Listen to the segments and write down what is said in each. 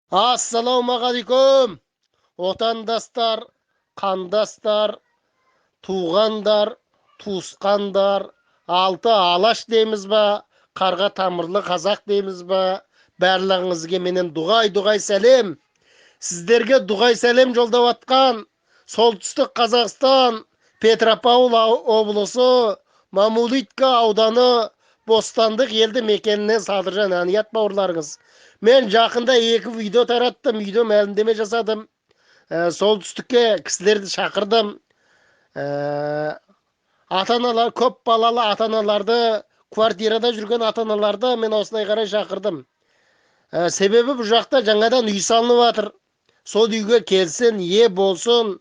Ассалаумағалейкум, отандастар, қандастар, туғандар, туысқандар, алты алаш дейміз ба, қарға тамырлы қазақ дейміз ба, барлығыңызге менен дұғай-дұғай сәлем. Сіздерге дұғай сәлем жолдап атқан Солтүстік Қазақстан, Петропавл облысы, Мамулитка ауданы, Бостандық елді мекенінен Садыржан Әният бауырларыңыз. Мен жақында екі видео тараттым, видео мәлімдеме жасадым. Солтүстікке кісілерді шақырдым. Ата-аналар, көп балалы ата-аналарды, квартирада жүрген ата-аналарды мен осылай қарай шақырдым. Себебі бұл жақта жаңадан үй салынып жатыр. Сол үйге келсін, ие болсын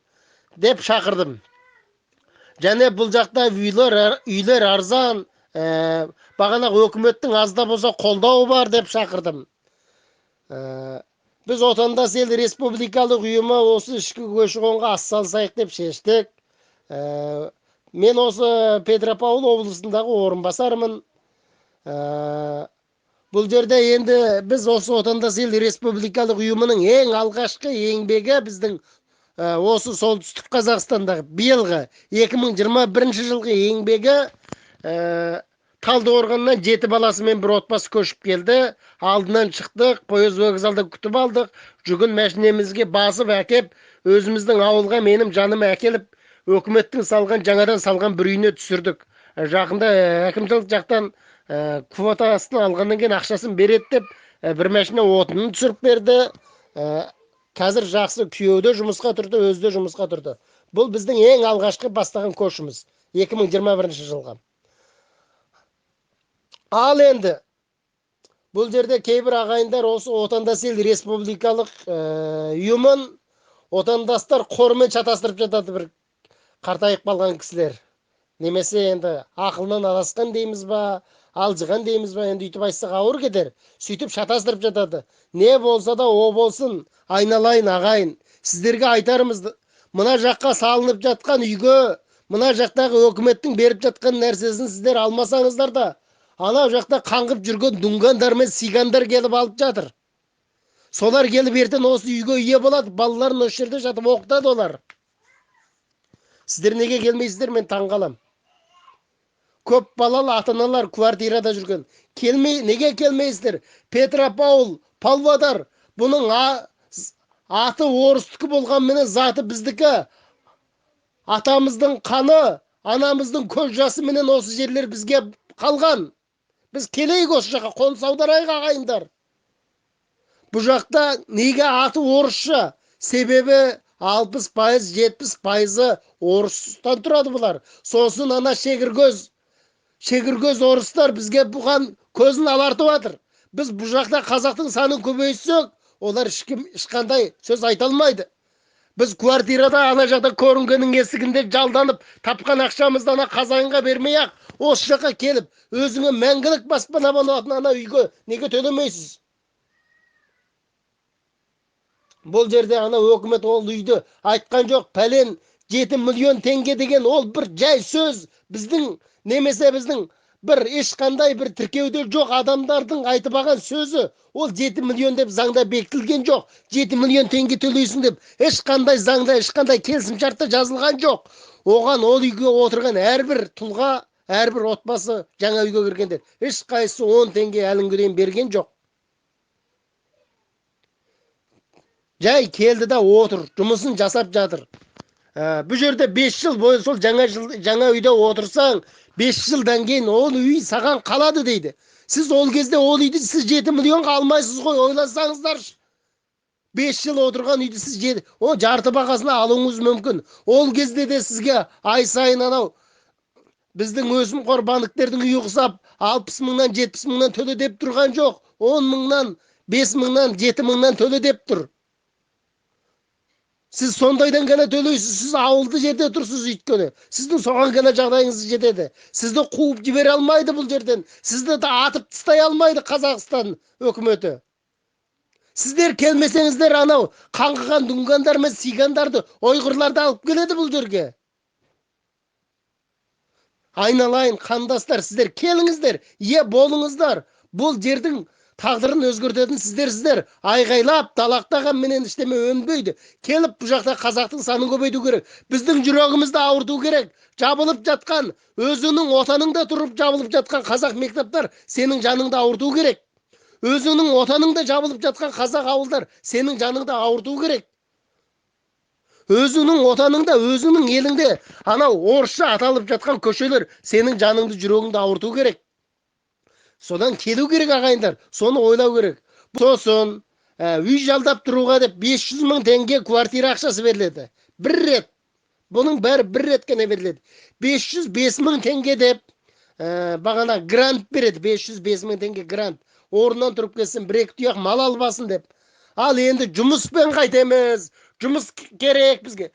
деп шақырдым. Және бұл жақта үйлер арзан, бағанағы өкіметтің аз да болса қолдауы бар деп шақырдым. Біз Отандас ел республикалық ұйымы осы ішкі көші-қонға ас салсайық деп шештік. Мен осы Петропавл облысындағы орынбасармын. Бұл жерде енді біз осы Отандас ел республикалық ұйымының ең алғашқы еңбегі біздің осы Солтүстік Қазақстандағы биылғы 2021 жылғы еңбегі Талдықорғаннан 7 баласымен бір отбасы көшіп келді. Алдынан шықтық, пойыз вокзалда күтіп алдық. Жүгін мәшинемізге басып әкеп, өзіміздің ауылға менің жаныма әкеліп, өкіметтің салған, жаңадан салған бір үйіне түсірдік. Жақында әкімшілік жақтан квотасын алғаннан кейін ақшасын береді деп бір мәшине отынын түсіріп берді. Қазір жақсы, күйеуі де жұмысқа тұрды, өзі де жұмысқа тұрды. Бұл біздің ең алғашқы бастаған көшіміз 2021 жылғы. Ал енді бұл жерде кейбір ағайындар осы Отандас ел республикалық ұйымын отандастар қорымен шатастырып жатады, бір қартайып қалған кісілер. Немесе енді ақылынан адасқан дейміз ба, алжыған дейміз ба, енді үйтіп айтсақ ауыр кетер. Сөйтіп шатастырып жатады. Не болса да о болсын, айналайын ағайын. Сіздерге айтарымыз, мына жаққа салынып жатқан үйге, мына жақтағы өкіметтің беріп жатқан нәрсесін сіздер алмасаңыздар да, анау жақта қаңғып жүрген дүнгандар мен сигандар келіп алып жатыр. Солар келіп ертең осы үйге ие болады, балаларын осы жерде жатып оқытады олар. Сіздер неге келмейсіздер, мен таңғалам. Көп балалы ата-аналар квартирада жүрген. Келмей, неге келмейсіздер? Петропавл, Павлодар, бұның аты орыстікі болғанменен заты біздікі. Атамыздың қаны, анамыздың көз жасыменен осы жерлер бізге қалған. Біз келейік осы жаққа, қоныс аударайық ағайындар. Бұл жақта неге аты орысша? Себебі 60%, 70% орыстан тұрады бұлар. Сосын ана шегіркөз орыстар бізге бұған көзін алартып жатыр. Біз бұл жақта қазақтың санын көбейтсек, олар ешқандай сөз айта алмайды. Біз квартирада ана жақта көрінгеннің есігінде жалданып, тапқан ақшамызды ана қазанға бермей-ақ, осы жаққа келіп, өзіңе мәңгілік баспана болатын ана үйге неге төлемейсіз? Бұл жерде ана өкімет ол үйді айтқан жоқ, пәлен 7 миллион теңге деген ол бір жай сөз, біздің немесе біздің бір ешқандай бір тіркеуде жоқ адамдардың айтып алған сөзі, ол 7 миллион деп заңда бекітілген жоқ. 7 миллион теңге төлейсің деп ешқандай заңда, ешқандай келісімшартта жазылған жоқ. Оған ол үйге отырған әрбір тұлға, әрбір отбасы жаңа үйге кіргендер ешқайсысы 10 теңге әлі күнге дейін берген жоқ. Жай келді да отыр, жұмысын жасап жатыр. Бұл жерде 5 жыл бойы сол жаңа үйде отырсаң, 5 жылдан кейін ол үй саған қалады дейді. Сіз ол кезде ол үйді сіз 7 миллионға алмайсыз ғой, ойласаңыздаршы. 5 жыл отырған үйді сіз о жарты бағасына алуыңыз мүмкін. Ол кезде де сізге ай сайын анау біздің өсімқор банктердің үйі ұқсап 60 мыңнан 70 мыңнан төле деп тұрған жоқ. 10 мыңнан, 5 мыңнан, 7 мыңнан төле деп тұр. Сіз сондайдан ғана төлейсіз, сіз ауылды жерде тұрсыз өйткені. Сіздің соған ғана жағдайыңыз жетеді. Сізді қуып жібере алмайды бұл жерден. Сізді де атып тастай алмайды Қазақстан өкіметі. Сіздер келмесеңіздер анау қаңғыған дүнгандар мен сигандарды, ұйғырларды алып келеді бұл жерге. Айналайын қандастар, сіздер келіңіздер, ие болыңыздар. Бұл жердің Тағдырын өзгертетін сіздерсіздер. Айғайлап, далақтаған менен ештеме өнбейді. Келіп бұл жақта қазақтың санын көбейту керек. Біздің жүрегімізді ауырту керек. Жабылып жатқан, өзіңнің отаныңда тұрып жабылып жатқан қазақ мектептер сенің жаныңды ауырту керек. Өзіңнің отаныңда жабылып жатқан қазақ ауылдар сенің жаныңды ауырту керек. Өзіңнің отаныңда, өзіңнің еліңде анау орысша аталып жатқан көшелер сенің жаныңды, жүрегіңді ауырту керек. Содан келу керек, ағайындар, соны ойлау керек. Сосын үй жалдап тұруға деп 500 мың теңге квартира ақшасы беріледі. Бір рет. Бұның бәрі бір рет қана беріледі. 505 мың теңге деп бағана грант береді. 505 мың теңге грант. Орнынан тұрып кетсін, бір-екі тұяқ мал албасын деп. Ал енді жұмыспен қайтеміз, жұмыс керек бізге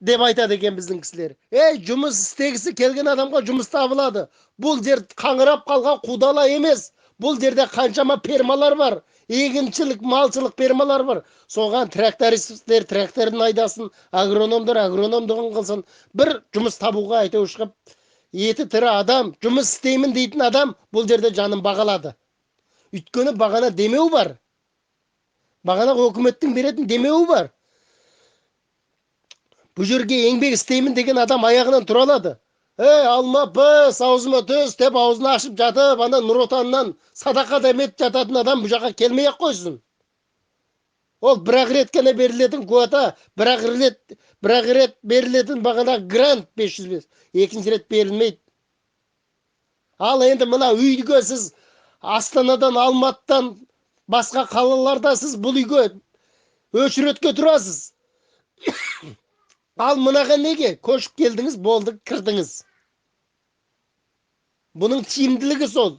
деп айтады екен біздің кісілер. Ей, жұмыс істегісі келген адамға жұмыс табылады. Бұл жер қаңырап қалған қудала емес. Бұл жерде қаншама фермалар бар. Егіншілік, малшылық фермалар бар. Соған трактористтер тракторын айдасын, агрономдар агрономдығын қылсын. Бір жұмыс табуға әйтеуір шығып, еті тірі адам, жұмыс істеймін дейтін адам бұл жерде жанын бағалады. Өйткені бағана демеу бар. Бағана өкіметтің беретін демеуі бар. Бұл жерге еңбек істеймін деген адам аяғынан тұра алады. Ей, алма піс, аузыма түс деп аузын ашып жатып, ана Нұр Отаннан садақа дәмет жататын адам бұл жаққа келмей-ақ қойсын. Ол бір-ақ рет қана берілетін квота, бір-ақ рет берілетін бағана грант 505, екінші рет берілмейді. Ал енді мына үйге сіз Астанадан, Алматыдан, басқа қалаларда сіз бұл үйге өшіретке тұрасыз. Ал мынаға неге көшіп келдіңіз, болды, кірдіңіз. Бұның тиімділігі сол.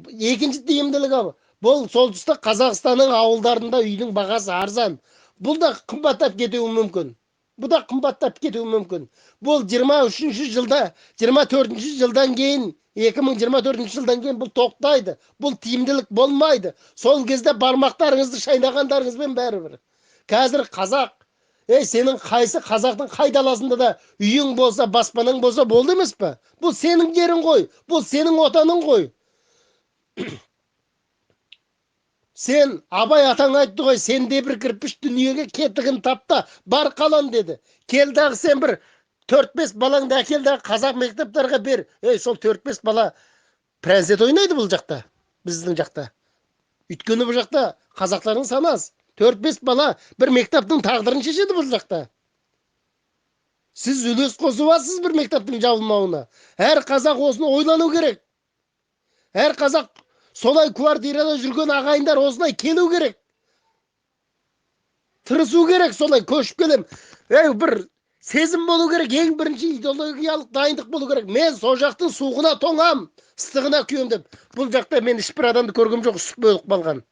Екінші тиімділігі бұл солтүстік Қазақстанның ауылдарында үйдің бағасы арзан. Бұл да қымбаттап кетуі мүмкін. Бұл да қымбаттап кетуі мүмкін. Бұл 23 жылда, 24 жылдан кейін, 2024 жылдан кейін бұл тоқтайды. Бұл тиімділік болмайды. Сол кезде бармақтарыңызды шайнағандарыңызбен бәрібір. Қазір қазақ, ей, сенің қайсы қазақтың қай даласында да үйің болса, баспанаң болса болды емес пе? Бұл сенің жерің ғой, бұл сенің отаның ғой. Сен Абай атаң айтты ғой, сенде бір кірпіш дүниеге кетігін тапта, бар қалан деді. Кел дағы сен бір 4-5 балаңды әкел дағы қазақ мектептарға бер. Ей, сол 4-5 бала прәнзет ойнайды бұл жақта, біздің жақта. Өйткені бұл жақта қазақтардың саны аз. 4-5 бала бір мектептің тағдырын шешеді бұл жақта. Сіз үлес қосып аласыз бір мектептің жабылмауына. Әр қазақ осыны ойлану керек. Әр қазақ солай квартирада жүрген ағайындар осылай келу керек. Тырысу керек, солай көшіп келем. Ей, бір сезім болу керек, ең бірінші идеологиялық дайындық болу керек. Мен сол жақтың суығына тоңам, ыстығына күйем деп. Бұл жақта мен ешбір адамды көргем жоқ, үсіп өліп қалған.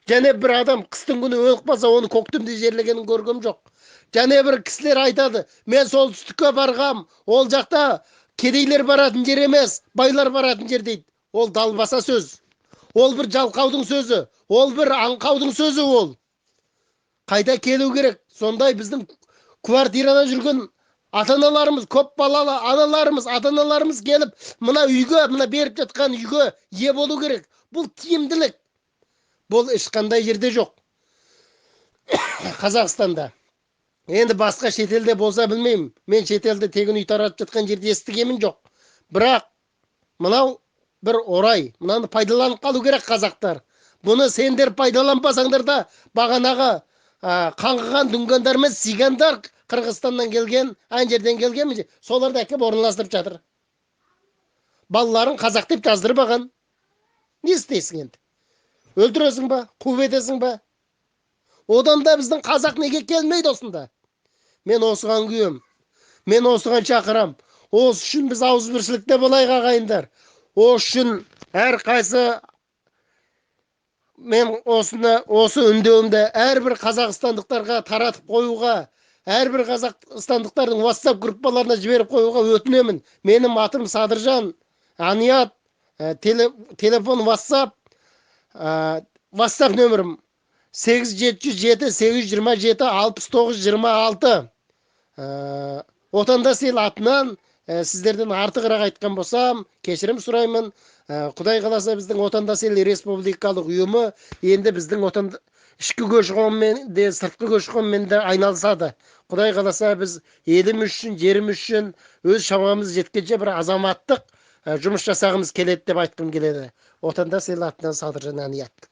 Және бір адам қыстың күні өліп қалса, оны көктемде жерлегенін көргем жоқ. Және бір кісілер айтады, мен солтүстікке барғам, ол жақта кедейлер баратын жер емес, байлар баратын жер дейді. Ол далбаса сөз. Ол бір жалқаудың сөзі, ол бір аңқаудың сөзі ол. Қайта келу керек. Сондай біздің квартирада жүрген ата-аналарымыз, көп балалы аналарымыз, ата-аналарымыз келіп, мына үйге, мына беріп жатқан үйге ие болу керек. Бұл тиімділік. Бұл ешқандай жерде жоқ. Қазақстанда. Енді басқа шетелде болса білмеймін. Мен шетелде тегін үй таратып жатқан жерде естігенім жоқ. Бірақ мынау бір орай, мынаны пайдаланып қалу керек қазақтар. Бұны сендер пайдаланбасаңдар да бағанағы қаңғыған дүнгендар мен сигандар Қырғызстаннан келген, ан жерден келген, соларды әкеп орналастырып жатыр. Балаларын қазақ деп жаздырып алған. Не істейсің енді? Өлтіресің ба? Қуып етесің ба? Одан да біздің қазақ неге келмейді осында? Мен осыған күйем. Мен осыған шақырам. Осы үшін біз ауызбіршілікте болайық, ағайындар. Осы үшін әрқайсы мен осыны, осы үндеуімді әрбір қазақстандықтарға таратып қоюға, әрбір қазақстандықтардың WhatsApp группаларына жіберіп қоюға өтінемін. Менің атым Садыржан Аният, телефон WhatsApp, WhatsApp нөмірім 8707 827 69 26. Отандас ел атынан Сіздерден артығырақ айтқан болсам, кешірім сұраймын. Құдай қаласа, біздің Отандас ел республикалық ұйымы енді біздің отан ішкі көші-қонмен де, сыртқы көші-қонмен де айналысады. Құдай қаласа, біз еліміз үшін, жеріміз үшін өз шамамыз жеткенше бір азаматтық жұмыс жасағымыз келеді деп айтқым келеді. Отандас ел атынан Садыржан Әният.